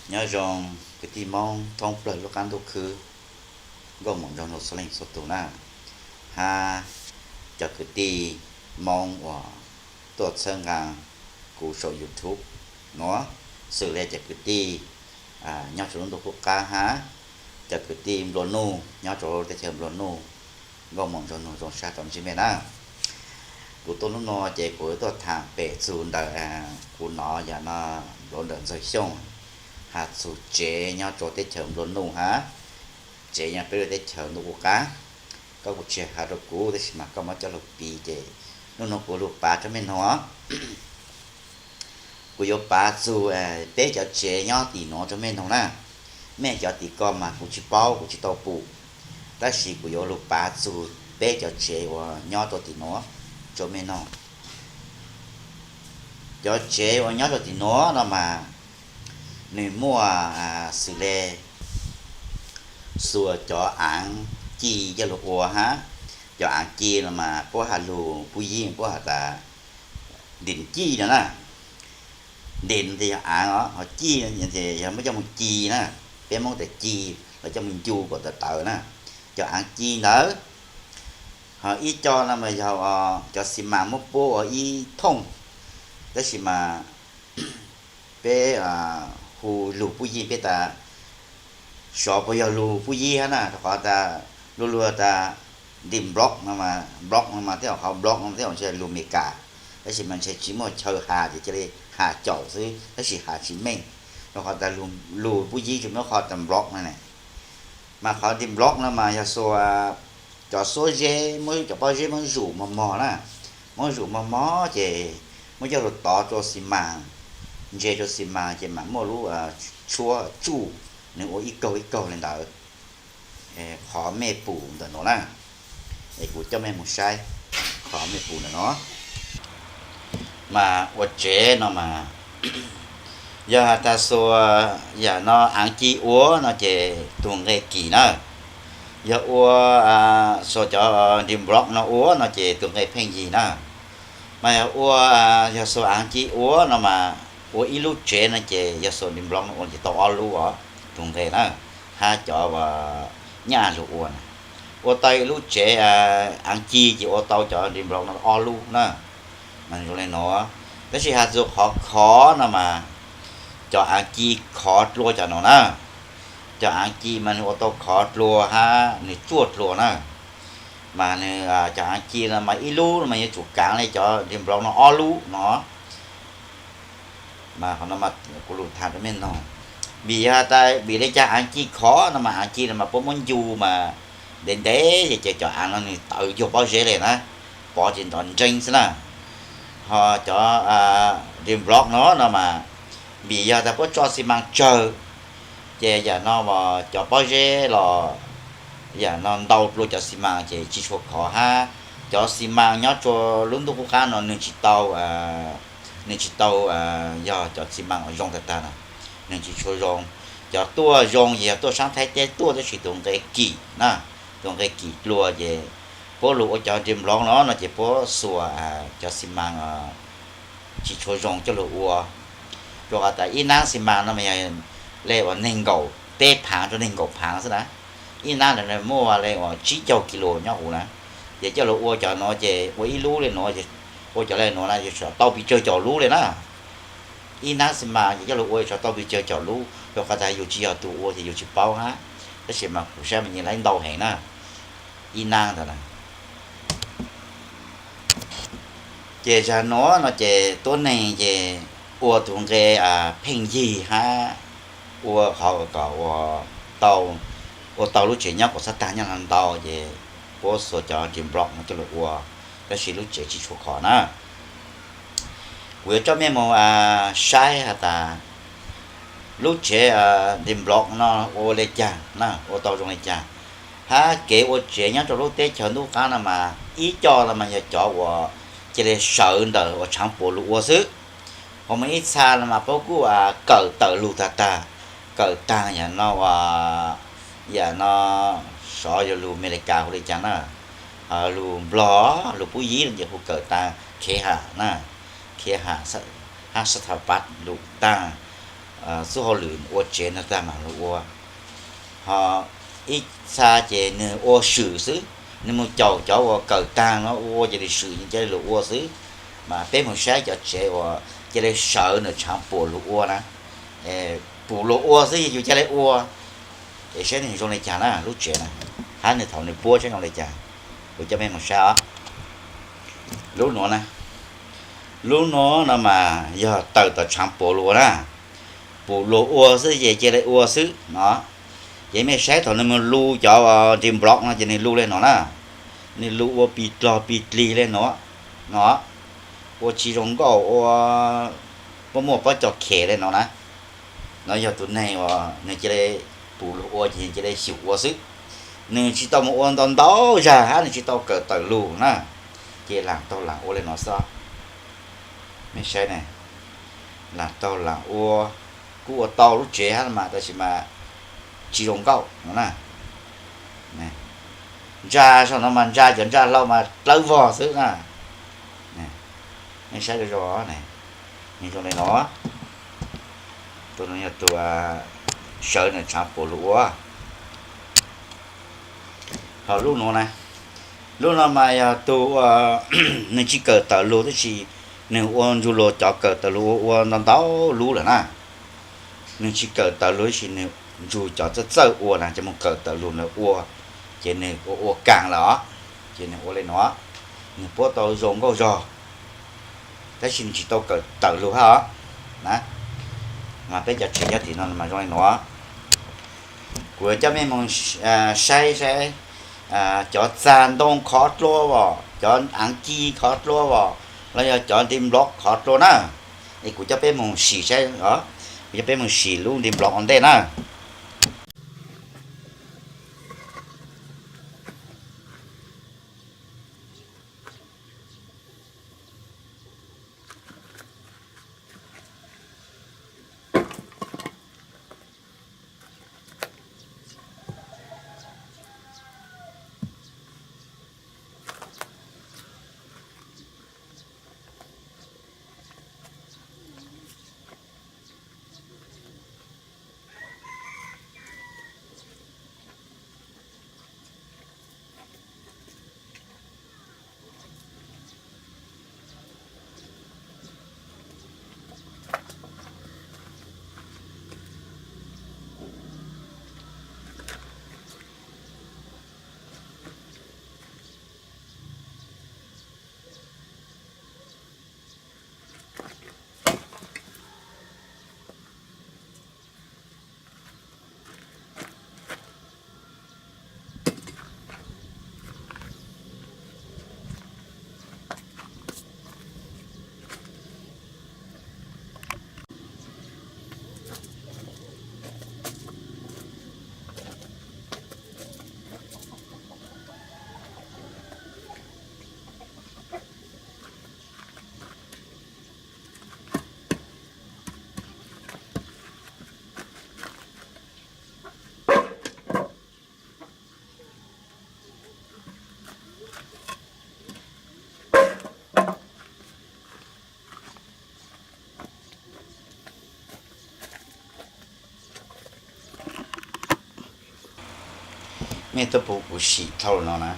Nyob zoo kwv tij Hmoob thoob plawg lub qab ntuj khwb, nkauj muam nraug nus txhua leej txhua tus na, hab cov kwv tij Hmoob uas tuaj txhawb nqa kuv saum YouTube nuav, xws le cov kwv tij nyob rua lub ntuj qub qab hab cov kwv tij nplua nuj nyob rua teb chaws nplua nuj, nkauj muam nraug nus zoo sab rau ntsib mej na. Kuv tuaj hnub nuav ces kuv tuaj tham pem txug ntawm kuv nov yog no nplua ntawm Ntxawg Xyooj, has txug tsev nyob rua teb chaws nplua nuj hab tsev nyob peb lub teb chaws ntuj qub qab. Koj kuj tsis has rua kuv tab sis mas koj muab coj lug piv ces hnub nuav kuv lug pav rua mej noog. Kuv yuav pav txug peb cov tsev nyob tim nuav rua mej noog na. Mej cov tim ko mas kuv tsis paub, kuv tsis tau pum, tab sis kuv yuav lug pav txug peb cov tsev uas nyob rua tim nuav rua mej noog. Cov tsev uas nyob rua tim nuav no mas nwg muaj xws le xuas cov aav ci coj lug ua hab. Cov aav ci no mas puab has lug puj yig puab has tas ntim ci no na. Ntim no yog aav os, ho ci yog muab coj moog ci na, peb Moob tas ci, los coj moog ncu kom tawv tawv na. Cov aav ci ntawd, ho ib co no mas yog cov xi mas muab puab ua ib thooj, tab sis mas peb hu lug puj yig peb tas sov puas yog lug puj yig hab na, rua qhov tas luag lug tas ntim block no mas, block no mas tej zaum qhov block no tej zaum ntshe lug Meskas, tab sis mas ntshe tsis muaj chaw has ces cia li has caum xwb tab sis has tsis meej, rua qhov tas lug puj yig tsis muaj qhov tas block no ne. Mas qhov ntim block no mas yog xuas cov xuab zeb, muab cov pob zeb muab zum mog mog na, muab zum mog mog ces muab coj lug tov rua xi mas, ntse rua xi mas ces mam muaj lub tshuab tsuj, nwg ua ib kaug ib kaug le ntawd. Qhov mej pum ntawm nuav na, es kuv coj mej moog saib qhov mej pum ntawm nuav. Mas ua tsev no mas yog has tas xuas yam no aav ci ua no ces tug nqe kim na. Yog ua xuas cov ntim block no ua no ces tug nqe pheej yig na. Mas yog ua, yog xuas aav ci ua no mas ua ib lub tsev no ces yog xuas ntim block no ua ces tau ob lub os, tug nqe na, hab cov nyaj lug ua na. Ua tau ib lub tsev aav ci ces ua tau cov ntim block no ob lub na. Mas zoo le nuav, tab sis has txug qhov khov no mas cov aav ci khov dlua cov no na. Cov aav ci mas nwg ua tau khov dlua hab nwg tsuaj dlua na. Mas nwg, cov aav ci no mas ib lub no mas yuav tsum kaav le cov ntim block no ob lub no. Mas qhov no kuv lug tham rua mej noog, vim yog tas vim le caag aav ci khov no mas aav ci no mas puab muab ncu mas ntev ntev ces cov aav no nwg tawv cuag pob zeb le na, pov ces nrov nreeb xwb na. Ho cov ntim block no no mas vim yog tas puab tso xi mas tsawg, ces yam no cov pob zeb los yam no ntau dlua cov xi mas ces tsis tshua khov hab. Cov xi mas nyob rua lub ntuj qub qab no nwg tsis tau, nwg tsis tau yog cov xi mas zoo tag tag na, nwg tsis tshua zoo. Cov tuaj zoo ces yog tuaj saab Thaib teb tuaj tab sis tug nqe kim na, tug nqe kim dlua ces puab lug ua cov ntim block no no ces puab xuas cov xi mas tsis tshua zoo coj lug ua. Rua qhov tas ib nab xi mas no mas yog le uas neeg nkaum peb phaav rua neeg nkaum phaav xwb na. Ib nab ntawd muaj le uas tsib caug kis lus nyob huv na. Ces coj lug ua cov nuav ces ua ib lub le nuav, ua cov le nuav na yuav tsum tau pes tsawg caum lub le na. Ib nab xi mas ces coj lug ua yuav tsum tau pes tsawg caum lub, rua qhov tas yug tsis yog tug ua ces yug tsis paub hab. Tab sis mas kuv saib mas yeej laib ntau heev na, ib nab ntawd na. Ces zag nuav no ces tuab neeg ces ua tug nqe pheej yig hab ua qhov kom ua tau lub tsev nyob kom txhob tag nyob ntau ces puab xuas cov ntim block no coj lug ua, tab sis lub tsev tsis tshua khov na. Kuv yuav coj mej moog saib has tas lub tsev ntim block no ua le caag na, ua tau zoo le caag, hab kev ua tsev nyob rua lub teb chaws ntuj qab no mas ib co no mas yog cov uas cia li sawv ntawm uas tshaav puam lug ua xwb. Ho muaj ib txha no mas puab kuj kawm tawm lug tag tag, kawm tag yam no, yam no sov yog lug Amelikas hu le caag na, lug Nplog lug Pub Yib no ces hu kawm tag, khev ham na, khev ham hab sab tha pab lug tag. xub hauj lwm ua tsev no tag mam lug ua. Ho ib txha ces nwg ua swm xwb, nwg mus caum cov uas kawm tag no ua cia li swm cia li lug ua xwb. Mas peb mus saib cov tsev uas cia li sawv ntawm tshaav puam lug ua na, puam lug ua xwb yus cia li ua, es saib nwg zoo li cas na lub tsev na, hab nwg thaum nwg puab saib zoo li cas. Kuv coj mej mus saib os. Lub nuav na, lub nuav no mas yog tawm tom tshaav puam lug ua na, puam lug ua xwb ces cia li ua xwb no. Ces mej saib thaum nwg mus lu cov dim block no ces nwg lu li no na, nwg lu ua pis dlog pis dlig li no, no, ua tsi zoo nkauj, ua muaj muaj pob cov khem li no na. No yog tus neeg uas nwg cia li puam lug ua ces cia li xyum ua xwb, nwg tsi tau mus ua ntau ntau zag hab nwg tsi tau kawm tawm lug na, ces laam taug laam ua li no xwb. Mej saib ne, laam taug laam ua, kuj ua tau lub tsev hab mas tab sis mas tsi zoo nkauj no na. Ntsa saum no mas ntsa cov ntsa hlau mas dlawb vog xwb na. Mej saib zoo zoo ne, zoo li no. Tus no yog tus sawv ntawm tshaav puam lug ua. Ho lub nuav na, lub no mas yog tug uas nwg tsi kawm tawm lug tab sis nwg ua ntsug lug cov kawm tawm lug ua ua ntau ntau lub lawm na. Nwg tsi kawm tawm lug tab sis nwg ntsug cov txawj txawj ua na ces moog kawm tawm lug ntawd ua, ces nwg ua ua kaag lawm os. Ces nwg ua li no, nwg puab tau zoo nkauj zog, tab sis nwg tsi tau kawm tawm lug hab os na. Mas peb cov tsev nyob tim no mas zoo li no. Kuv coj mej moog saib saib cov txag ntoo khov dlua os, cov aav ci khov dlua os, los yog cov dim block khov dlua na. Es kuv coj peb moog sim saib, kuv coj peb moog sim lub dim block ua ntej na. Mej tuaj pum kuv sim dhau no na.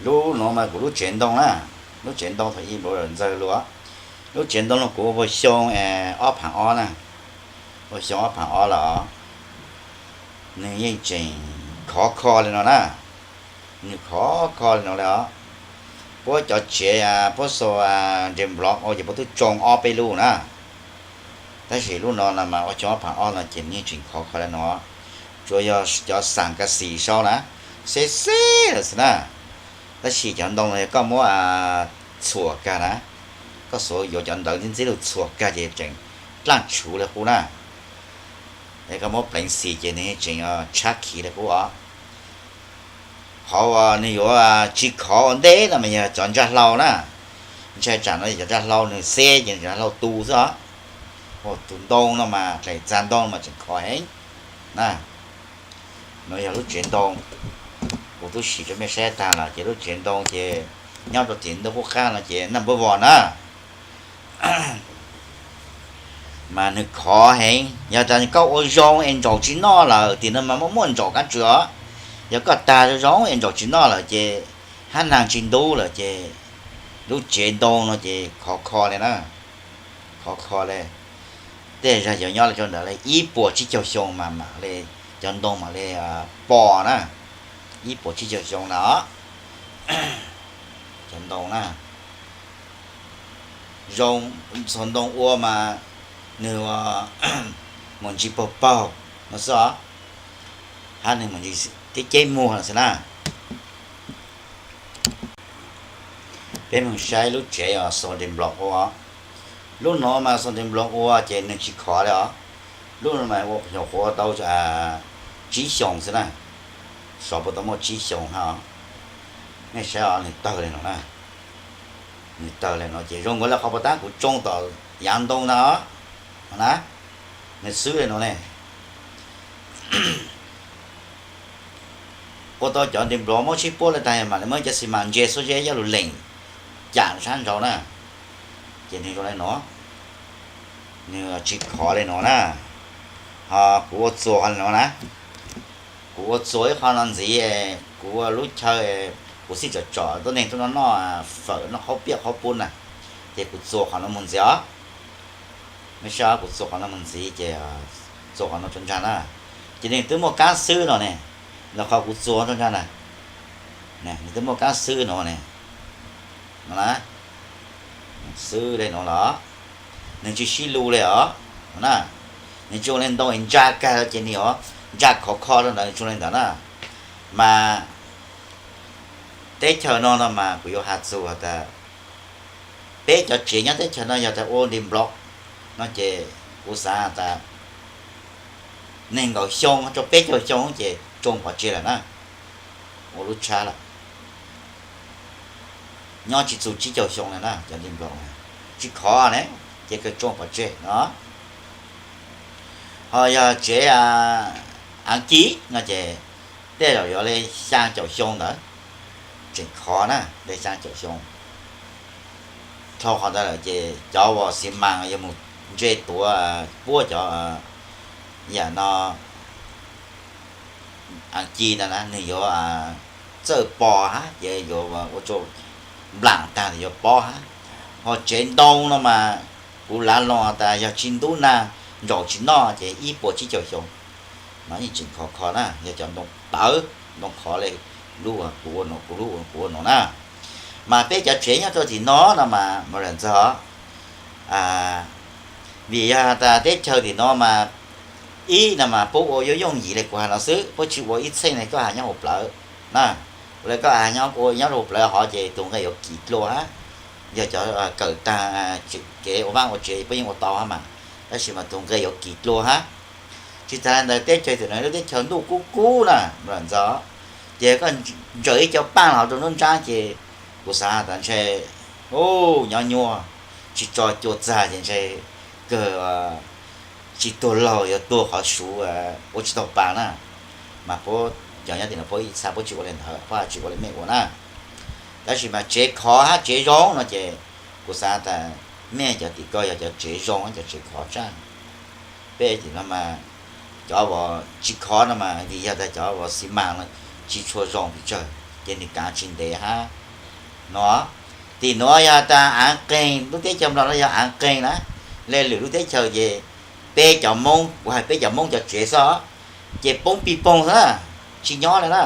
Lub nuav mas kuv lub tsev ntoo na, lub tsev ntoo thaum ub npau ntxawg lug. Lub tsev ntoo no kuv ua xyoo ob phav ob na, ua xyoo ob phav ob lawm os. Nwg yeej tseem khov kho li no na, nwg khov kho li no li os. Puab cov tsev, puab xu dim block ua ces puab twb tsoo ob peb lub na. Tab sis lub no no mas ua xyoo ob phav ob no ces nwg yeej tseem khov kho li no. Tsuas yog cov xas kas xis sau na, xeb xeb lawm xwb na. Tab sis cov ntoo no yog koj muab txhuam kag na, koj xub yuav cov ntawv ntxib ntxib lug txhuam kag ces tseem dlaaj tshuv li qub na. Es koj muab pleev xis ces nwg tseem tshab khiv li qub os. Qhov uas nwg yuav tsi khov ua ntej no mas yog cov ntsaj hlau na. Ntshai tsam no cov ntsaj hlau nwg xeb ces cov ntsaj hlau tu xwb os. Ua tus ntoo no mas dlaim txag ntoo mas tseem khov heev na. No yog lub tsev ntoo, kuv tub sim rua mej saib tag lawm ces lub tsev ntoo ces nyob rua tim ntuj qub qab no ces naj npuab vos na. Mas nws khov heev, yog tas koj ua zoo es ntsaum tsis noj lawm, tim no mas muaj muaj ntsaum kab tswv os. Yog koj tag zoo zoo es ntsaum tsis noj lawm ces hab nag tsis ntub lawm ces lub tsev ntoo no ces khov kho li na, khov kho li. Tej zag yuav nyob li rau ntawd li ib puas tsib caug xyoo mas mam li, cov ntoo mam li pom na, ib puas tsib caug xyoo na os. Cov ntoo na, zoo, txhua ntoo ua mas nws mus ntsis paug paug no xwb os, hab nws mus ntsis tib ceb muag no xwb na. Peb mus saib lub tsev os, xo de nplos ua. Lub no mas xo de nplos ua ces nws tsis khov li os. Lub no mas ua nyuam qhuav tau tsib xyoos xwb na, sov puas tau muaj tsib xyoos hab os. Nej saib os, nws tawg li no na, nws tawg li no ces zoo nkaus li qhov puas tab kuv tsoo tom yav ntoo na os, na, nws xwb li no ne. Ua tau cov de nplos muab sib puab li tag mam li muab cov xi mas ntse xuab zeb coj lug leem cam sab nraud na, ces nws zoo li no, nws tsis khov li no na. Ho kuv ua txuas qhov li no na, kuv ua txuas ib qho no ntxiv, kuv ua lub chaw, kuv xij tsom tsom tuab neeg tuaj noj noj fawm noj qhaub piaj qhaub pub na, ces kuv txuas qhov no mus ntxiv os. Nej saib, kuv txuas qhov no mus ntxiv ces txuas qhov no rau ntsag na, ces nws twb muaj kab xwb no ne, los qhov kuv txuas rau ntsag na, nws twb muaj kab xwb no ne, no na, xwb li no los nws tsis sib lug li os na, nws tsis ua li ntoo ntsa kag ces nws yuav ntsa khov kho rau ntawd, nws tsis ua li ntawd na. Mas teb chaws no no mas kuv yuav has txug has tas peb cov tsev nyob teb chaws no yog tas ua de nplos no ces kuv xav has tas nees nkaum xyoo rau peb caug xyoo ces tsoo pov tseg lawm na, ua lub tshab lawm. Nyob tsis txug tsib caug xyoo li na cov de nplos, tsis khov ne, ces kawg tsoo pov tseg no. Ho yog tsev av kib no ces tej zaum yuav li xyaa caum xyoo ntawd tseem khov na, li xyaa caum xyoo. Dhau qhov ntawd lawm ces cov uas xi mas yuav mus ntse tuav puab cov yam no av kib ntawd na nws yuav txawj pos hab ces yuav ua rau nplaam taag yuav pob hab. Ho tsev ntoo no mas kuv lav loo tas yog tsis ntub nag ntsaum tsis noj ces ib puas tsib caug xyoo mas yeej tseem khov kho na, yog cov ntoo tawv, ntoo khov li lub kuv ua no, kuv lub kuv ua no na. Mas peb cov tsev nyob rau tim no no mas mus lawm ntxog vim yog tas teb chaws tim no mas ib no mas puab ua yooj yooj yim li kuv has no xwb, puab tsis ua ib txheej li koj has nyob hauv plawv na. Ua li koj has nyob ua nyob rau hauv plawv hov ces tus nqi yuav kim dlua hab. Yog cov kawm taag kev ua vaab ua tsev puab yeej ua tau hab mas, tab sis mas tus nqi yuav kim dlua hab. Tsis tas li ntawd teb chaws tim no lub teb chaws ntuj kub kub na, ntxov, ces koj ntsaws ib co paaj los rau nruab nrab ces kuv xav tas ntshe nyob nyuaj, tsis tso cua txag ces ntshe kawg tsis tuag laug, yuav tuag qhov suv ua tsis tau pa na. Mas puab cov nyob tim no puab ib txha puab tsis ua li ntawd, puab tsis ua li mej ua na. Tab sis mas tsev khov hab tsev zoo no ces kuv xav tas mej cov tim ko yog cov tsev zoo, cov tsev khov tshaj. Peb tim no mas cov uas tsis khov no mas vim yog tas cov uas xi mas no tsis tshua zoo pes tsawg ces nws kaav tsis ntev hab no. Tim nuav yog tas aav qeeg, lub teb chaws Nplog no yog aav qeeg na, le lwm lub teb chaws ces peb cov Moob, kuv has peb cov Moob cov tsev xwb, ces poob pig poog xwb na, tsis nyob li na.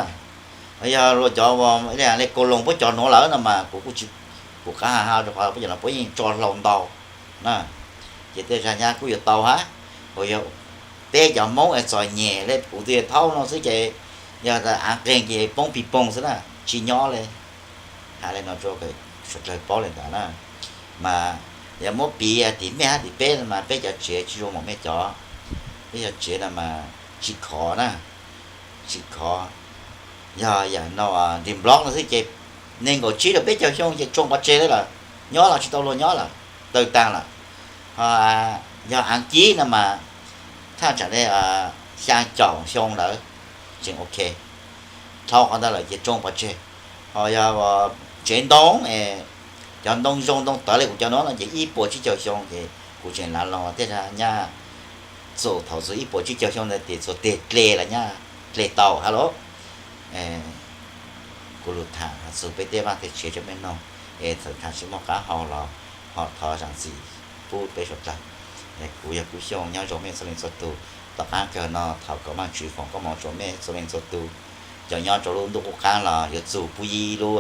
Yog luag cov uas le Kaus Loos puab cov nuav lawm no mas kuv kuj tsis, kuv qab has ha rau qhov puab cov no puab yeej tso hlau ntau na, ces tej zag nyab kuj yuav tau hab. Uas yog peb cov Moob es txom nyem le kuv tij thaub no xwb ces yog tas aav qeeg ces poob pig poog xwb na, tsis nyob li. Has li no rau suav dlawg paub li ntawd na. Mas yog muab piv tim mej hab tim peb mas peb cov tsev tsis zoo npaum mej cov, peb cov tsev no mas tsis khov na, tsis khov. Yog yam no de nplob no xwb ces nees nkaum tsib rau peb caug xyoo ces tsoo pov tseg li lawm, nyob los tsis tau luag nyob lawm, tawg taag lawm. Ho yog aav kib no mas thaj tsam li xyaa caum xyoo ntawd tseem ok. Dhau qhov ntawd lawm ces tsoo pov tseg. Ho yog tsev ntoo, cov ntoo zoo ntoo tawv li kuv cov no no ces ib puas tsib caug xyoo ces Kuv tseem lav los tiaj nyaj txug thaum txug ib puas tsib caug xyoo ntawd tes txug teg dle los nyaj dle tau hab lauj. Kuv lug tham txug peb tej vaaj tej tsev rua mej noog, es txawm tham tsis muaj qaab hau los ho thov zaam txim pub peb suav dlawg. Kuv yog Kub Xyooj, nyob zoo mej txhua leej txhua tug. Tom qaab kawg no thov kom Vaajtswv foom koob moov rua mej txhua leej txhua tug. Cov nyob rua lub ntuj qub qaab los yuav txug Pub Yib lub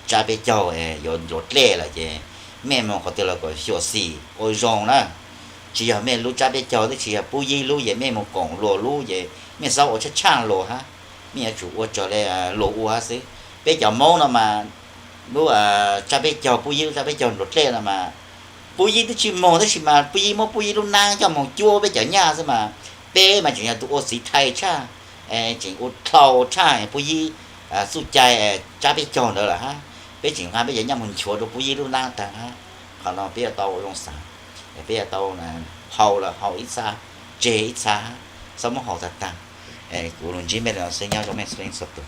tsab peb caug yuav dluav dlej lawm ces mej moog qhov twg los kom xyuam xim ua zoo na. Tsis yog mej lub tsab peb caug, twb tsis yog Pub Yib lub ces mej moog koom luas lub ces mej xaav ua tshaaj tshaaj luas hab, mej yuav tsum ua raws le luas ua hab xwb. Peb cov Moob no mas lub tsab peb caug, Pub Yib lub tsab peb caug dluav dlej no mas Pub Yib twb tsis moog, tab sis mas Pub Yib muab Pub Yib lub naab coj moog cuab peb cov nyaj xwb mas peb mas tseem yog tug ua txiv thais tshaj, tseem ua dlhau tshaj Pub Yib txuj cai tsab peb caug ntawd lawm hab. Peb tseem nqa peb cov nyaj moog nchuav rua Pub Yib lub naab taag hab. Qhov no peb yuav tau ua zoo xaav, peb yuav tau haus los haus ib txha, tseg ib txha, txhob muab haus taag taag. Kuv lug ntsib mej le no xwb, nyob zoo mej txhua leej txhua tug.